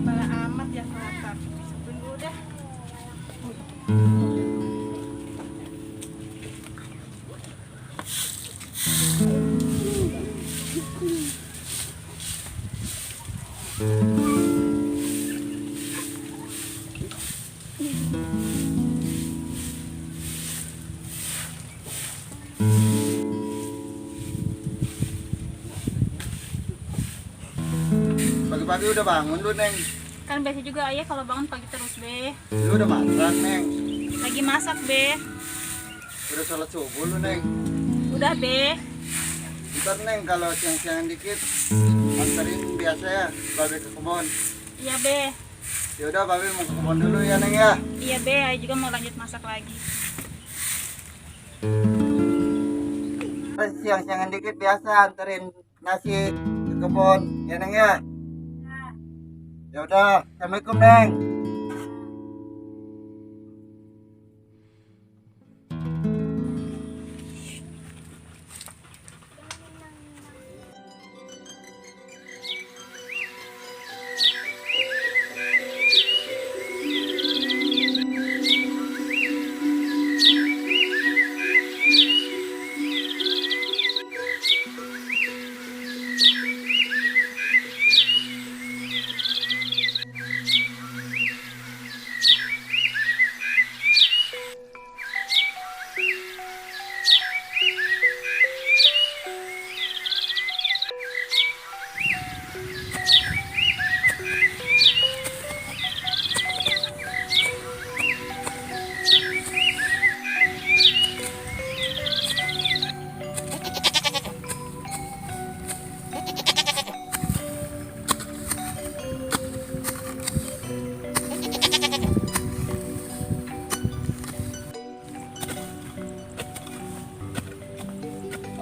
Malah amat ya kelakar. Tunggu deh. Pagi-pagi udah bangun lu, Neng. Kan biasa juga ayah kalau bangun pagi terus, Be. Lu udah masak, Neng. Lagi masak, Be. Udah sholat subuh lu, Neng. Udah, Be. Ntar, Neng, kalau siang-siang dikit anterin biasa ya, Babe ke kebun. Iya, Be. Yaudah, Babe mau ke kebun dulu ya, Neng ya. Iya, Be. Ayah juga mau lanjut masak lagi. Terus siang-siangan dikit biasa anterin nasi ke kebun, ya, Neng ya. Yaudah, Assalamualaikum, Neng.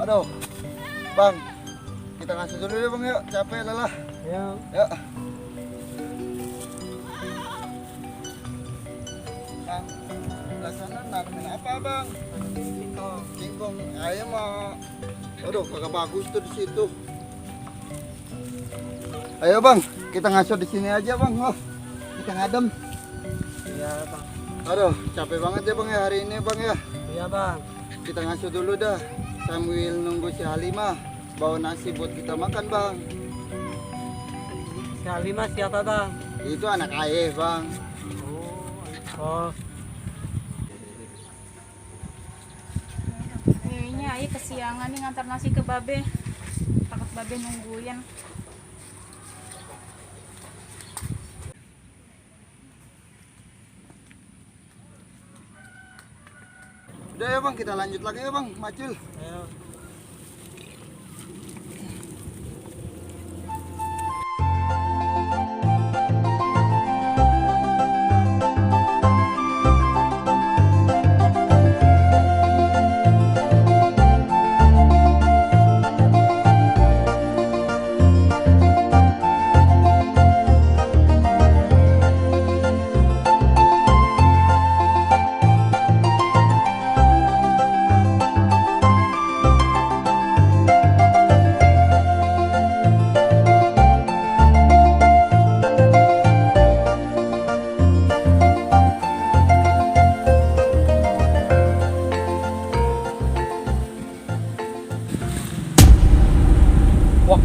Aduh, Bang, kita ngasih dulu ya, Bang, yuk. Capek lelah. Ya, Yuk. Bang, sebelah sana nanemin apa, Bang? Singkong. Ayam mah. Aduh, kagak bagus tuh di situ. Ayo, Bang, kita ngasuh di sini aja, Bang. Oh, kita ngadem. iya bang. Aduh, capek banget ya, Bang, ya hari ini, Bang, ya. Iya bang. Kita ngasuh dulu dah sambil nunggu si Halimah bawa nasi buat kita makan, Bang. Si Halimah siapa bang? Itu anak ayah, Bang. Oh, Kayaknya ayah kesiangan nih ngantar nasi ke Babe. Takut Babe nungguin. Udah ya, Bang, kita lanjut lagi ya, Bang. Macul. ayo. Wak,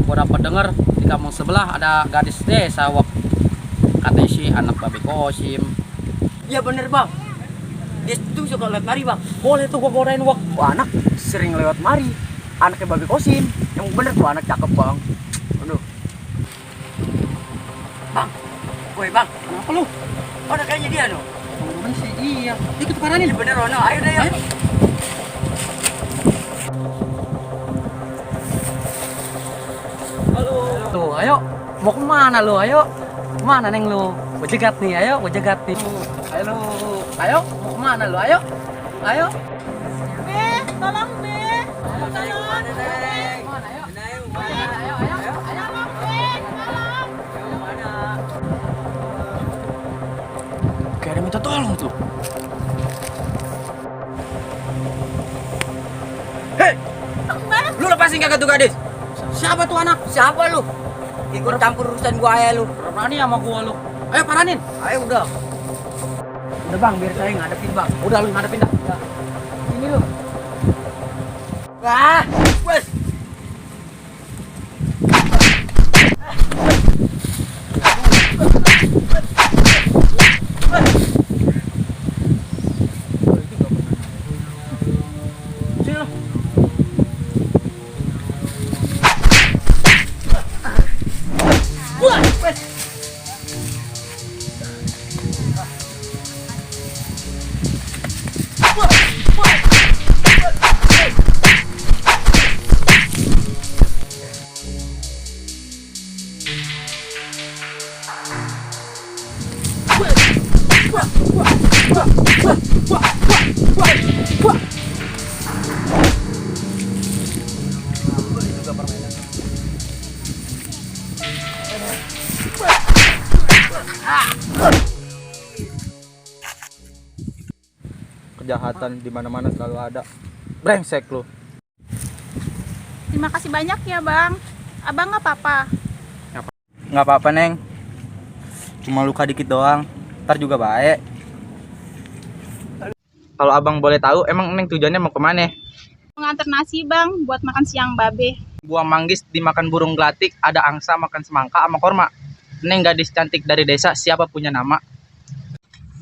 gua dapat dengar di kampung sebelah ada gadis desa, Wak. Katanya sih anak Babe Kosim. Iya bener bang. Dia tuh suka lewat mari bang. Boleh tuh gua godain wak. Wah anak sering lewat mari. Anaknya Babe Kosim. Yang bener tuh anak cakep bang. Aduh. Bang. Woi bang. Kenapa lu? Oh ada kayaknya dia no. Mana sih? Iya. Ikut paranin. Iya bener Rono. Ayo deh yuk. Tuh, ayo. Mau kemana lu? Ayo. Mana neng lu? Gua jegat nih, ayo, gua jegat nih. Ayo lu, ayo, mau kemana lu? Ayo, ayo. Be, tolong Be. Tolong. Mana neng? Mana ayo? Neng, mana? Ayo, ayo, ayo, ayo. Tolong Be, tolong. Ayo, mana? Kayak ada minta tolong tuh. Hei, Kemana? lu lepasin kagak tuh gadis? Siapa tuh anak? Siapa lu? Ikut campur urusan gua ya lu. Berani sama gua lu. Ayo paranin. Ayo udah. Udah bang, biar saya ngadepin bang. Udah lu ngadepin dah. Udah. Ini lu. Wah, wes. Sini lu. Wah, wes. Kejahatan di mana-mana selalu ada. Brengsek lu. Terima kasih banyak ya Bang. Abang nggak apa-apa. Nggak apa-apa Neng, cuma luka dikit doang, ntar juga baik. Kalau abang boleh tahu, emang Neng tujuannya mau kemana? Mengantar nasi Bang buat makan siang Babe. Buah manggis dimakan burung gelatik, ada angsa makan semangka sama korma. Neng gadis cantik dari desa, siapa punya nama?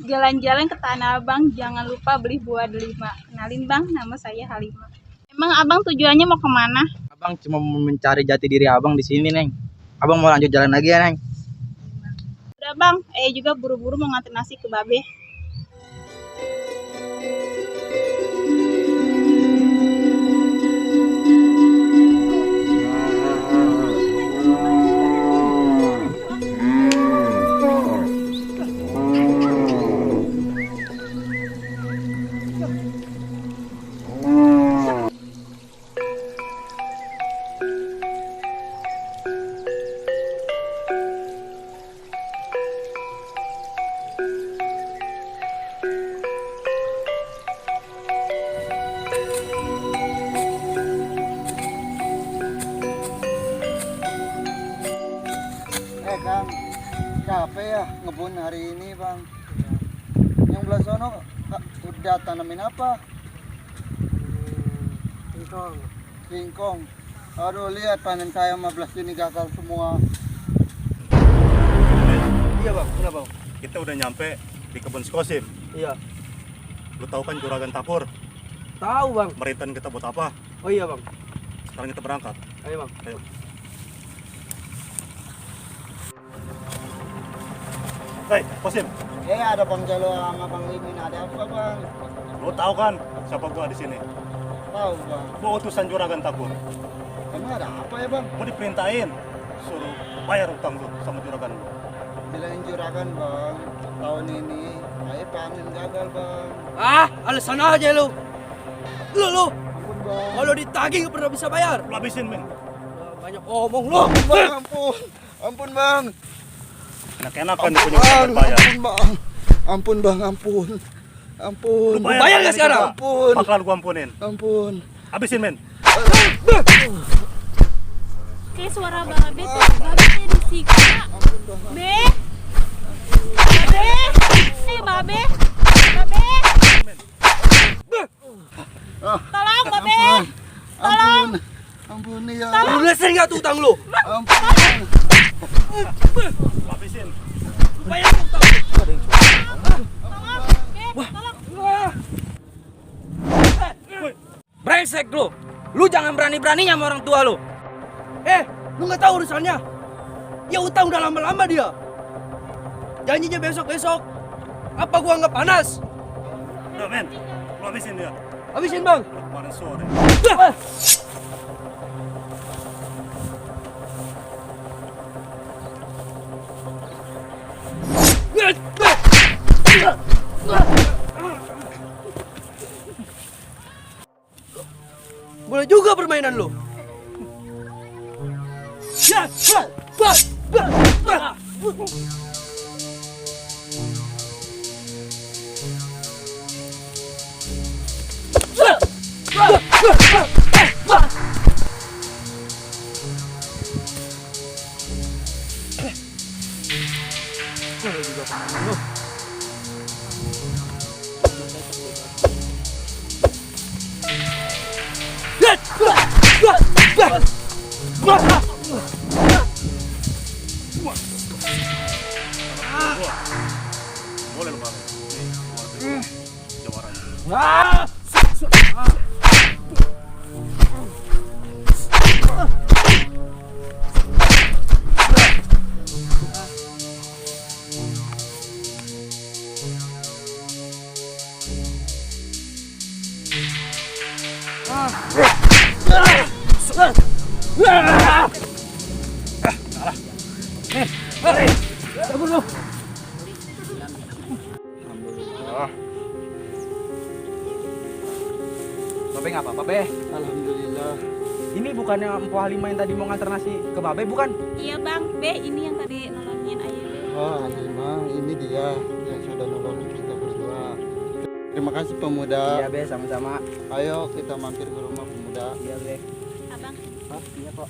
Jalan-jalan ke Tanah Abang, jangan lupa beli buah delima. Kenalin Bang, nama saya Halimah. Emang Abang tujuannya mau kemana? Abang cuma mau mencari jati diri abang di sini Neng. Abang mau lanjut jalan lagi ya Neng? Udah Bang, juga buru-buru mau nganter nasi ke Babe. Kang, capek ya ngebun hari ini Bang. Yang belah sono udah tanamin apa? Singkong. Aduh lihat panen saya 15 ini gagal semua. Iya bang, kenapa bang? Kita udah nyampe di kebun skosim. Iya. Lu tahu kan juragan Tapur? Tahu bang. Merintahin kita buat apa? Oh iya bang. Sekarang kita berangkat. Ayo bang. Ayo. Hei, Kosim, Ada Bang Jalo sama Bang Limin, ada apa Bang? lu tahu kan siapa gua di sini? Tahu Bang. Gua utusan juragan Tapur. Emang ada apa ya Bang? Gua diperintahin suruh bayar utang lu sama juragan lu. Bilangin juragan Bang, tahun ini ayo panen gagal Bang. Ah, alasan aja lu. Lu. Ampun Bang. Kalau ditagih nggak pernah bisa bayar. Lu habisin, men. Banyak omong lu. Bang, ampun. Ampun Bang. Enak-enakan nih punya utang bayar. Ampun Bang. Ampun Bang, ampun. Ampun. Lu Bayar nggak sekarang? Ampun. Bakal gua ampunin. Ampun. Habisin, men. Kayak suara Babe tuh, Babe teh disiksa. Be. Babe. Babe. Babe. Tolong Babe. Ampun. Ampun ya. Lu leser nggak tuh utang lu? Ampun. Lu habisin. Bayar utang. Brengsek lu. Lu jangan berani-beraninya sama orang tua lu. Lu nggak tahu urusannya. Ya utang udah lama-lama dia. Janjinya besok-besok. Apa gua nggak panas? Udah, men. Lu habisin dia. Habisin bang. Kemarin sore. Boleh lo bang. Nih, jawarannya. Alhamdulillah. Babe nggak apa-apa, Be. Alhamdulillah. Ini bukannya Empu Halimah yang tadi mau nganter nasi ke Babe, bukan? Iya bang, Be ini yang tadi nolongin ayah Be. Oh, Halimah, ini dia yang sudah nolongin kita berdua. Terima kasih pemuda. Iya, Be, sama-sama. Ayo kita mampir ke rumah pemuda. Iya, Be. Abang. Oh, iya kok.